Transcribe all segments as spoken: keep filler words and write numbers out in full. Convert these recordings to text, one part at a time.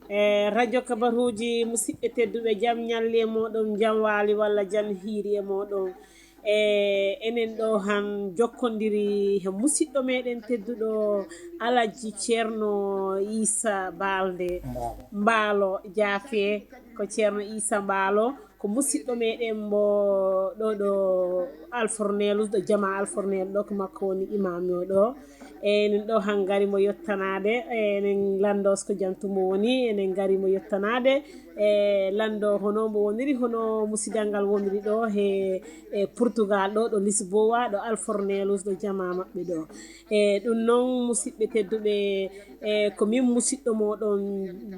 E radio kabaruuji, musidɓe tedduɓe, jam ñalli e mooɗon, jam waali walla jam hiiri e mooɗon. E enen ɗo han jokkondiri he musidɗo meɗen tedduɗo Alhaji Ceerno Issa Balde Mbaalo Jaafe, ko Ceerno Issa Mbaalo, ko musidɗo meɗen mo ɗo ɗo Alfornelus, ɗo jama Alfornel ɗo, ko makko woni imam o ɗo. Enen ɗo han ngari mo yottanaade, enen lanndo so ko jam tuma woni, enen ngari mo yottanaade. E lanndo hono mbo woniri, hono musidal ngal woniri ɗo he, e Portugal ɗo, ɗo Lisboa, ɗo Alfornelus, ɗo jama maɓɓe ɗo. E ɗum noon, musidɓe tedduɓe, e ko min musidɗo mooɗon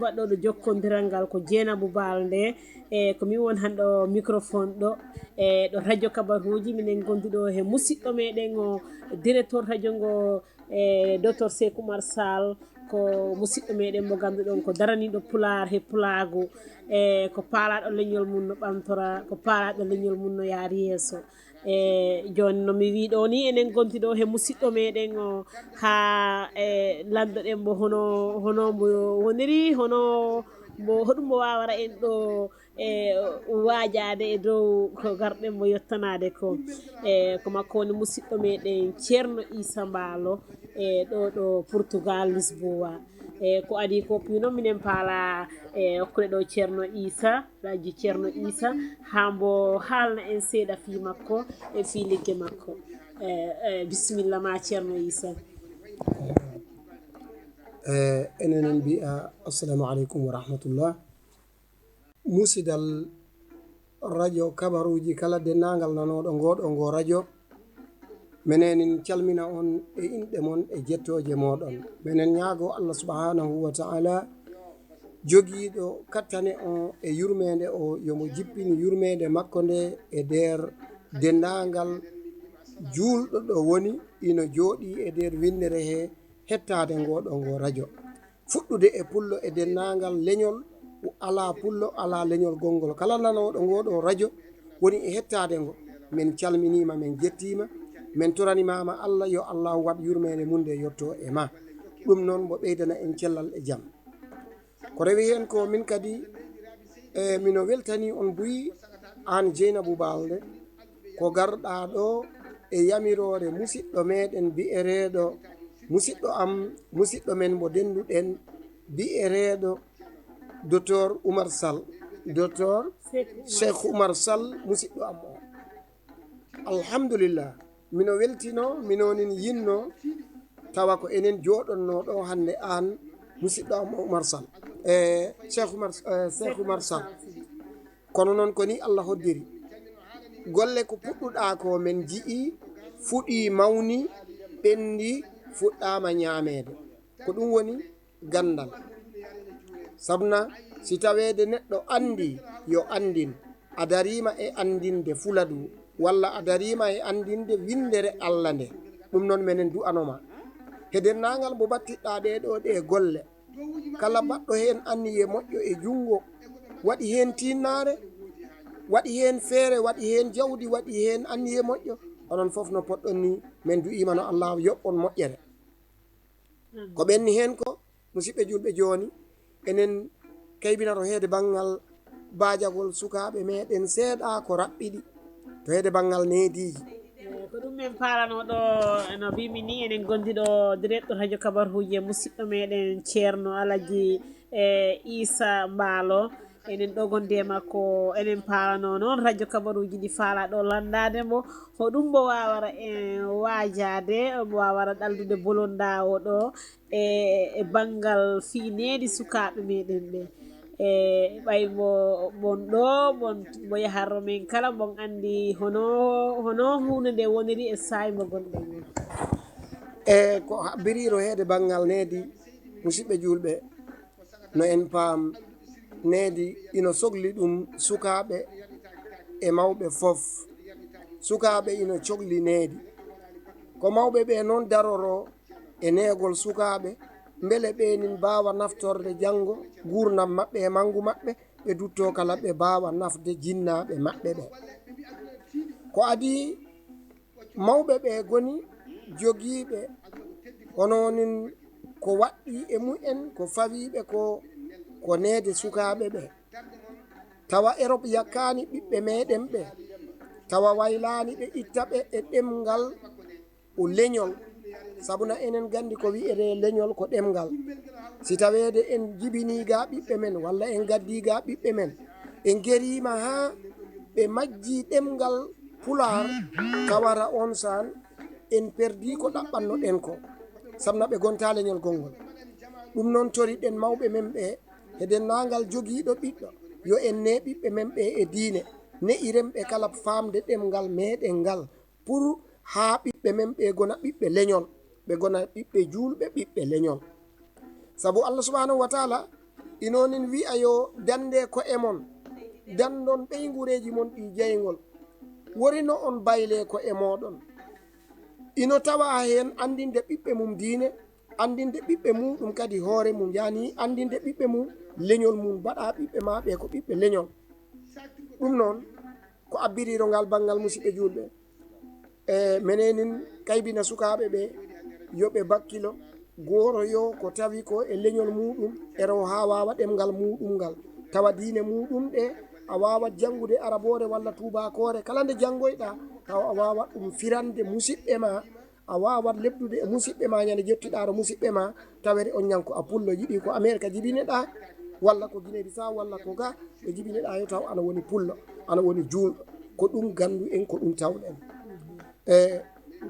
baɗɗo ɗo jokkondiral ngal ko Jeenabu Balde. E ko min woni han ɗo microphone ɗo, e ɗo radio kabaruuji, minen ngondi ɗo he musidɗo meɗen o, directeur radio ngo, e Docteur Seek Oumar Sall, ko musidɗo meɗen mo ngannduɗon ko daraniiɗo Pulaar he pulaagu, e ko paalaaɗo leñol mum no ɓamtora, ko paalaaɗo leñol mum no yaari yeeso. E jooni no mi wii ɗo ni, enen ngondi ɗo he musidɗo meɗen o, haa e lanndo ɗen mbo hono, hono mbo woniri, hono mbo, hoɗum mbo waawara en ɗo e waajaade e dow ko ngarɗen mo yottanaade ko. E ko makko woni musidɗo meɗen Ceerno Issa Mbaalo, e ɗo ɗo Portugal, Lisboa. E ko adii ko piino minen paala e hokkude ɗo Ceerno Issa, Alhaji Ceerno Issa, haa mbo haalna en seeɗa fii makko e fii ligge makko. E, e, bisimilla ma Ceerno Issa. E, enen en mbiya assalamu aleykum wa rahmatullah. Musidal radio kabaruuji kala denndaangal nanooɗo ngooɗo ngo radio, menen calmina on e inɗe mon e jettooje mooɗon. Menen ñaago Allah subhanahu wa ta'ala jogiiɗo kattane o e yurmeende o, yo mo jippin yurmeende makko nde e nder denndaangal juulɗo ɗo woni ino jooɗii e nder winndere he hettaade ngooɗo ngo radio. Fuɗɗude e pullo e denndaangal leñol, alaa pullo, alaa leñol gonngol. Kala nanooɗo ngooɗo radio woni e hettaade ngo, men calminiima, men jettiima, men toranimaama Allah, yo Allah waɗ yurmeende mum nde yotto e ma. Ɗum noon mbo ɓeydana en cellal e jam. Ko rewi heen ko min kadi, e, mino weltanii on buy, aan Jeynabu Balde, ko garɗaa ɗo e yamiroore musiɗɗo meɗen bi'ereeɗo, musiɗɗo am, musiɗɗo men mo dennduɗen, bi'ereeɗo Docteur Oumar Sall, Docteur Cheikh Oumar Sall, musiɗɗo am o. Alhamdulillah, mino weltino, mino nin yinno, tawa ko enen jooɗonno ɗo hannde aan, musiɗɗo am Oumar Sall. E Cheikh Oumar, e, Cheikh Oumar Sall. Kono noon ko ni Allah hoddiri. Golle ko puɗɗuɗaa ko men ji'i, fuɗii, mawni, ɓenndi, fuɗɗaama ñaameede. Ko ɗum woni ganndal. Sabuna si taweede neɗɗo anndi, yo anndin. A dariima e anndinde fula du, walla a dariima e anndinde winndere Allah nde. Ɗum noon menen du'anoma. He denndaangal mbo battiɗɗaa ɗee ɗoo ɗee golle, kala baɗɗo heen anniye moƴƴo e junngo, waɗi heen tiinnaare, waɗi heen feere, waɗi heen jawdi, waɗi heen anniye moƴƴo, onon fof no poɗɗon ni, men du'iima no Allah yoɓɓon moƴƴere. Ko ɓenni heen ko, musiɓɓe julɓe, jooni enen kaybinaro heede banngal baajagol sukaaɓe meɗen seeɗa ko raɓɓiɗi to heede banngal neediiji. Ko ɗum min paalano ɗo, no mbimi ni, enen gondi ɗo directeur radio kabaruuji e musiɗɗo meɗen Ceerno Alaji, e, Issa Mbaalo. Enen ɗo gondi e makko, enen paalano noon radio kabaruuji ɗi faala ɗo lanndaade mbo, hoɗum mbo waawara en waajaade, mbo waawara ɗaldude bolondaa o ɗo e, e banngal fii needi sukaaɓe meɗen ɓe. E ɓay mo, mon ɗo, mon, mo yaharro men kala, mon anndi hono, hono huunde nde woniri e saa'i mo gonɗen o. E ko habbiriiro heede banngal needi, musiɓɓe julɓe, no en paam, needi ino sogli ɗum sukaaɓe e mawɓe fof. Sukaaɓe ino cogli needi. Ko mawɓe ɓe noon daroro e neegol sukaaɓe, mbele ɓe nin mbaawa naftorde janngo nguurndam maɓɓe e manngu maɓɓe, ɓe duttoo kala ɓe mbaawa nafde jinnaaɓe maɓɓe ɓe. Ko adii mawɓe ɓe ngoni jogiiɓe, hono nin ko waɗɗii e mumen, ko fawiiɓe ko ko neede sukaaɓe ɓe. Tawa Erop yakkaani ɓiɓɓe meeɗen ɓe, tawa waylaani ɓe itta ɓe e ɗemngal o leñol. Sabuna enen nganndi ko wiyetee leñol ko ɗemngal. Si taweede en jibinii ga ɓiɓɓe men, walla en gaddii ga ɓiɓɓe men, en geriima haa ɓe majjii ɗemngal Pulaar, tawata on saan en perdii ko ɗaɓɓannoɗen ko, sabuna ɓe ngontaa leñol gonngol. Ɗum noon toriɗen mawɓe men ɓe he denndaangal jogiiɗo ɓiɗɗo, yo en ne ɓiɓɓe men ɓe e diine, ne'iren ɓe kala faamde ɗemngal meeɗen ngal, pour haa ɓiɓɓe men ɓe ngona ɓiɓɓe leñol, ɓe ngona ɓiɓɓe juulɓe, ɓiɓɓe leñol. Sabu Allah subhanahu wa taala ino nin wi'a yo dande ko'e mon, dandon ɓeyngureeji mon ɗi jeyngol. Wori no on baylee ko'e mooɗon. Ino tawa heen anndinde ɓiɓɓe mum diine, anndinde ɓiɓɓe muuɗum kadi hoore mum, yani anndinde ɓiɓɓe mum leñol mum, mbaɗa ɓiɓɓe ma ɓe ko ɓiɓɓe leñol. Ɗum noon ko abbiriirongal banngal, musidɓe juulɓe. E menen nin kaybina sukaaɓe ɓe yo ɓe bakkilo, gooroyo ko tawi ko e leñol muuɗum, ero haa waawa ɗemngal muuɗum ngal, tawa diine muuɗum ɗe a waawat janngude araboore walla tuubaakoore, kala nde janngoyɗa, tawa a waawat ɗum firande musiɓɓe ma, a waawat lebdude e musiɓɓe ma, ñande jettiɗa to musiɓɓe ma, tawete on ñanko a pullo, yiɗi ko Amerika jibineɗa, walla ko Guinée Bissau, walla ko ga ɓe jibineɗa, yo taw ana woni pullo, ana woni juulɗo. Ko ɗum gandu en, ko ɗum tawɗen. E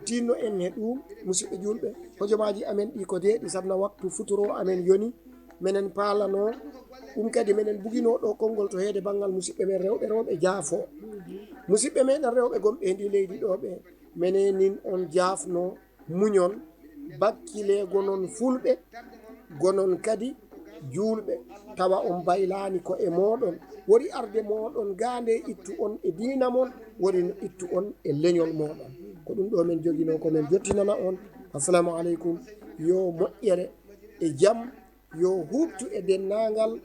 tinno en he ɗum, musiɓɓe juulɓe, hojomaaji amen ɗi ko deeɗi, sabna waktu futuro amen yoni, menen paalano ɗum kadi, menen bugino ɗo konngol to heede banngal musiɓɓe men rewɓe, rewɓe jaafo. Musiɓɓe meɗen rewɓe gonɓe he ndi leydi ɗo ɓe, menen nin on jaafno, muñon, bakkile gonon fulɓe, gonon kadi juulɓe, tawa on baylaani ko e mooɗon. Wori arde mooɗon ga nde ittu on e diina mon, wori no ittu on e leñol mooɗon. Ko ɗum ɗo men jogino ko men jottinana on. Assalamu aleykum. Yo moƴƴere e jam yo huuɓtu e denndaangal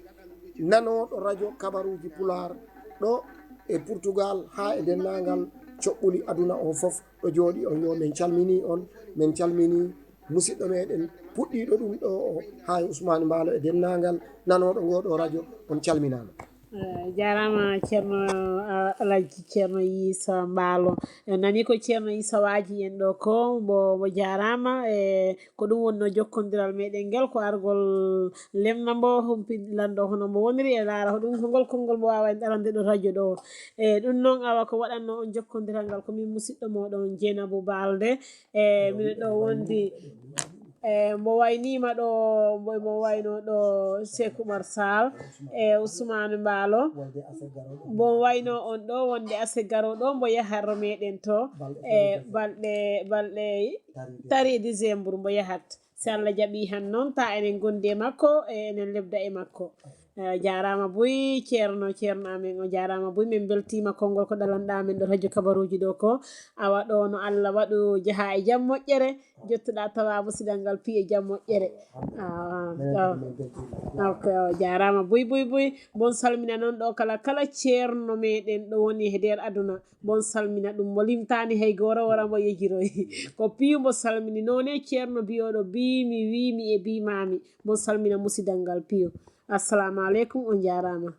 nanooɗo rajo Kabaruuji Pulaar ɗo e Portugal, haa e denndaangal coɓɓuli aduna o fof ɗo jooɗi on. Yo men calmini on, men calmini musiɗɗo meɗen puɗɗiiɗo ɗum ɗo o, haa e Ousmane Mbaalo e denndaangal nanooɗo ngo ɗo rajo, on calminaama. Eh, jaaraama Ceerno, ah, Alhaji Ceerno Issa Mbaalo. En nani ko Ceerno Issa waaji en ɗo ko, mbo, mbo jaaraama. E ko ɗum wonno jokkondiral meɗen ngal, ko argol lemna mbo, humpiti lanndo hono mbo woniri, e laara ko ɗum, ko ngol konngol mbo waawa en ɗarande ɗo rajo ɗo. E ɗum noon, awa ko waɗanno on jokkondiral ngal, ko min musiɗɗo mooɗon Jeynabou Balde. E mino ɗo wondi, e mbo wayniima ɗo, mbo, mbo wayno ɗo Cheikh Oumar Sall, e Ousmane Mbaalo. Mbo wayno on ɗo wonde ase garo ɗo, mbo yaharro meɗen to, e balɗe, balɗe tari décembre mbo yahat. Si Allah jaɓi han noon, ta enen gondi e makko, e enen lebda e makko. Eh, jaaraama buy, Ceerno, Ceerno amen, o jaaraama buy. Min mbeltiima konngol ko ɗalanɗaa men ɗo rajo Kabaruuji ɗo ko. Awa ɗo no Allah waɗu jaha e jam moƴƴere, jottuɗaa tawa musidal ngal piye jam moƴƴere. Ah, ah. Ok, o jaaraama buy, buy, buy. Bon salmina noon ɗo kala, kala ceerno meɗen ɗo woni he nder aduna. Bon salmina ɗum, mo limtaani hay gooro, wara mbo yejiroy. Ko piyu mbo salmini, noone ceerno biyoɗo, biimi, wiimi e biimaami. Bon salmina musidal ngal piyo. Assalamu aleykum, on jaaraama.